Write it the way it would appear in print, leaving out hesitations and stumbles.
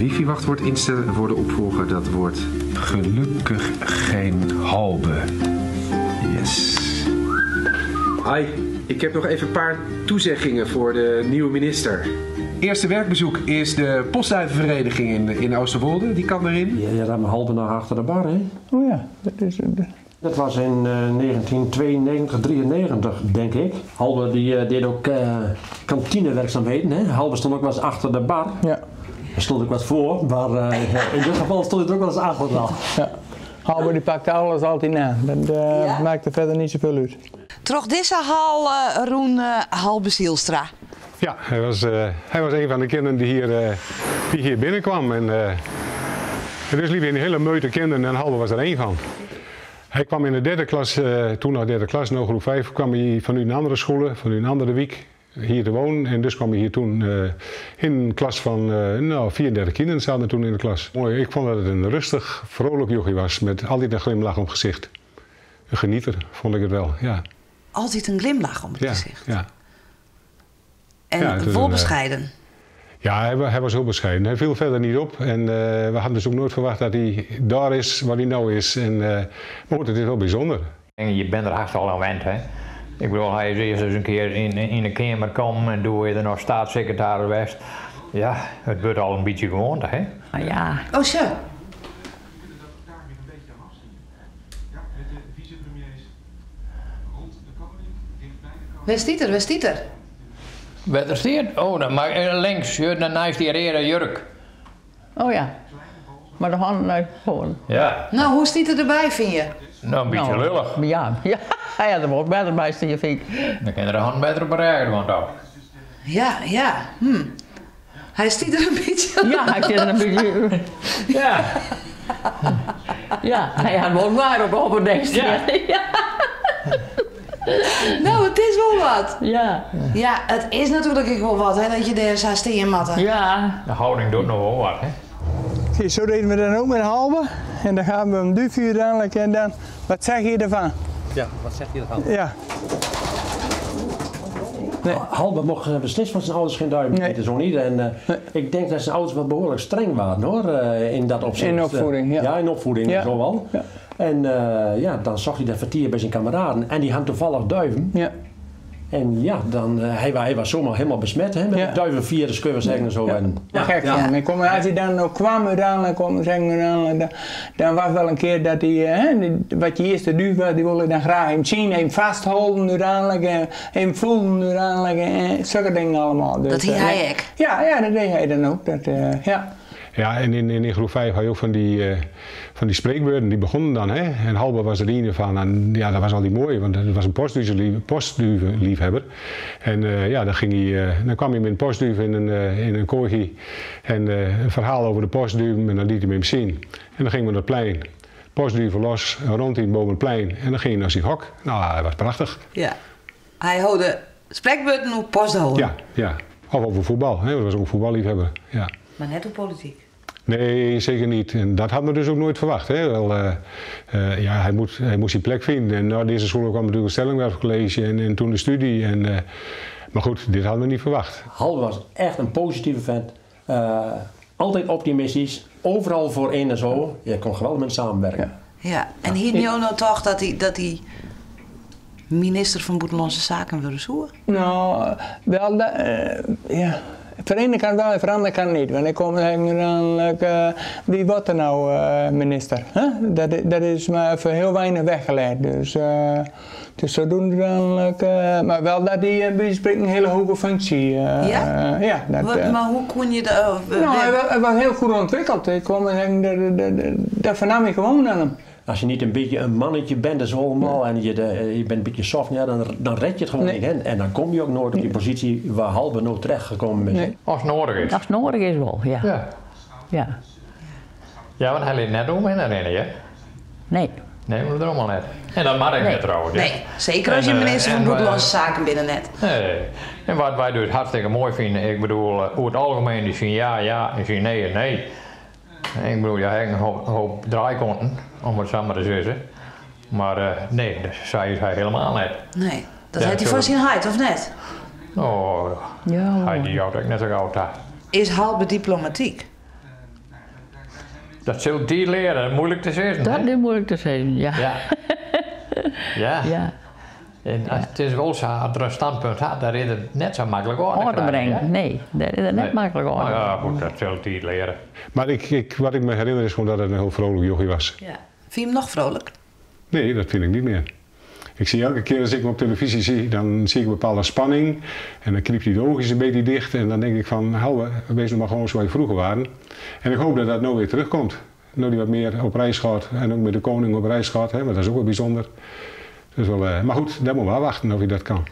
wifi-wachtwoord instellen voor de opvolger. Dat wordt gelukkig geen Halbe. Yes. Hi, ik heb nog even een paar toezeggingen voor de nieuwe minister. Eerste werkbezoek is de postduivenvereniging in, in Oosterwolde. Die kan erin. Ja, ja, dat Halbe nog achter de bar, hè? Oh ja, dat is... Dat was in 1992, 93, denk ik. Halbe die deed ook kantinewerkzaamheden. Hè? Halbe stond ook wel eens achter de bar. Ja. Er stond ook wat voor, maar in dit geval stond hij er ook wel eens achter wel. Ja. Halbe die pakte alles altijd na. Dat Ja? maakte verder niet zoveel uit. Troch dizze hal rûn Halbe Zijlstra. Ja, hij was een van de kinderen die hier binnenkwam. En dus liep in een hele meute kinderen en Halbe was er één van. Hij kwam in de derde klas, toen nog derde klas, nu groep 5, kwam hij vanuit een andere school, vanuit een andere wijk, hier te wonen. En dus kwam hij hier toen in een klas van nou, 34 kinderen zaten toen in de klas. Mooi, ik vond dat het een rustig, vrolijk jochie was, met altijd een glimlach op het gezicht. Een genieter, vond ik het wel, ja. Altijd een glimlach om het Ja, gezicht. ja. En Ja, het is vol een, bescheiden. Ja, hij was heel bescheiden. Hij viel verder niet op. En we hadden dus ook nooit verwacht dat hij daar is waar hij nou is. En, maar goed, het is wel bijzonder. En je bent er haast al aan gewend, hè. Ik bedoel, hij is eerst eens een keer in de kamer gekomen en toen is er nog staatssecretaris geweest. Ja, het wordt al een beetje gewoonte, hè. Ah, ja. Oh, zo. Waar stiet er? Waar stiet er? Wat er staat? Oh, dan maar links, ja, dan naast die rare jurk. Oh ja. Maar de handen uit gewoon. Ja. Nou, hoe stiet er erbij, vind je? Nou, een beetje Nou, lullig. Ja, ja. Ja, er wordt beter bij staan, vind ik. Dan kan er de hand beter bereiken, want ook. Ja, ja. Hij stiet er een beetje. Ja, hij zit er een beetje. Ja. Ja, hij had wel waar op op deze. Ja. Ja. Nou, het is wel wat. Ja. Ja, het is natuurlijk ook wel wat, hè, dat je daar zou staan matten. Ja. De houding doet nog wel wat, hè. Zie, zo deden we dan ook met Halbe. En dan gaan we hem duif uiteindelijk en dan, wat zeg je ervan? Ja, wat zeg je ervan? Ja. Nee. Halbe mocht beslist van zijn ouders geen duim Nee. eten, zo niet. En ik denk dat zijn ouders wel behoorlijk streng waren hoor, in dat opzicht. In opvoeding, ja. Ja, in opvoeding, Ja. zo wel. Ja. En ja, dan zag hij dat vertier bij zijn kameraden en die hadden toevallig duiven. Ja. En ja, dan, hij was zomaar helemaal besmet hè, met Ja. het duivenvirus, kun je wel zeggen. En zo. Ja. En, Ja, gek van hem. Ik kom, als hij dan ook kwam uiteindelijk, kom, zeggen uiteindelijk, dan, dan was wel een keer dat hij, hè, die, wat je eerste duif was, die wilde dan graag hem zien, hem vasthouden uiteindelijk, en hem voelen uiteindelijk, en zulke dingen allemaal. Dus, Dat deed hij nee. ook? Ja, ja, dat deed hij dan ook. Dat, ja. Ja, en in groep 5 had je ook van die spreekbeurten, die begonnen dan. Hè? En Halbe was er een van en ja, dat was al die mooi, want dat was een postduivenliefhebber. En ja, dan, ging hij, dan kwam hij met een postduif in een kooitje en een verhaal over de postduiven en dan liet hij hem zien. En dan gingen we naar het plein. Postduiven los, rond in boven het plein en dan ging hij naar zijn hok. Nou, dat was prachtig. Ja. Hij hoorde spreekbeurten op posthouden. Ja, ja. Of over voetbal, hè? Dat was ook een voetballiefhebber. Ja. Maar net op politiek. Nee, zeker niet. En dat hadden we dus ook nooit verwacht. Hè? Wel, ja, hij moest zijn plek vinden. En na deze school kwam natuurlijk het Stellingwerfcollege en toen de studie. En, maar goed, dit hadden we niet verwacht. Halbe was echt een positieve vent. Altijd optimistisch, overal voor één en zo. Je kon geweldig met hem samenwerken. Ja. Ja, en hier nu nou toch dat hij minister van Buitenlandse Zaken wilde zoeken? Nou, wel, dat ja. Voor de ene kant wel en voor de andere kant niet. Want ik kom uiteindelijk, wie wordt er nou minister? Huh? Dat is maar voor heel weinig weggelegd. Dus, dus zodoende dan, maar wel dat hij bij wijze van spreken een hele hoge functie. Ja? Ja, dat, Maar hoe kon je dat, Nou, hij was heel goed ontwikkeld. Ik kwam en dat vernam ik gewoon aan hem. Als je niet een beetje een mannetje bent en zo allemaal, en je bent een beetje soft, ja, dan red je het gewoon Nee. niet. Hè? En dan kom je ook nooit op die positie waar Halbe nooit terecht gekomen is. Nee. Als het nodig is. Als het nodig is wel, ja. Ja. Ja. Ja, want hij liet net om en rennen, hè? Nee. Nee, maar dat allemaal net. En dat mag ik Nee. net trouwens. hè. Nee, zeker als je En, minister van en, Buitenlandse Zaken binnen net. Nee. En wat wij dus hartstikke mooi vinden, ik bedoel, hoe het algemeen is zien ja, ja en zien nee en nee. Ik bedoel, je hebt een hoop draaikonten, om het zo maar te zeggen. Maar nee, dat zei hij helemaal net. Nee, dat Ja, heeft hij zo. voor zijn huid, of net? Oh, Ja, hij die houdt ook net zo gauw daar. Is Halbe diplomatiek? Dat sil dy leare, moeilijk te sizzen. Dat is moeilijk te sizzen, ja. Ja. Ja. Ja. En as, it is wol sa, as er in standpunt hat, dan is it net sa maklik ôf Ôf te te krijen. bringen, nee. Dat is net Nee. maklik ôf te Maar ja, bringen. goed, dat sil tiid leare. Maar ik, ik, wat ik me herinner is gewoon dat het een heel vrolijk jochie was. Ja. Vind je hem nog vrolijk? Nee, dat vind ik niet meer. Ik zie elke keer als ik hem op televisie zie, dan zie ik een bepaalde spanning. En dan knipt hij de oogjes een beetje dicht. En dan denk ik van, Halbe, wees nog maar gewoon zoals wij vroeger waren. En ik hoop dat dat nou weer terugkomt. Nu die wat meer op reis gaat en ook met de koning op reis gaat, hè, want dat is ook wel bijzonder. Dus wel, maar goed, daar moeten we wachten of hij dat kan.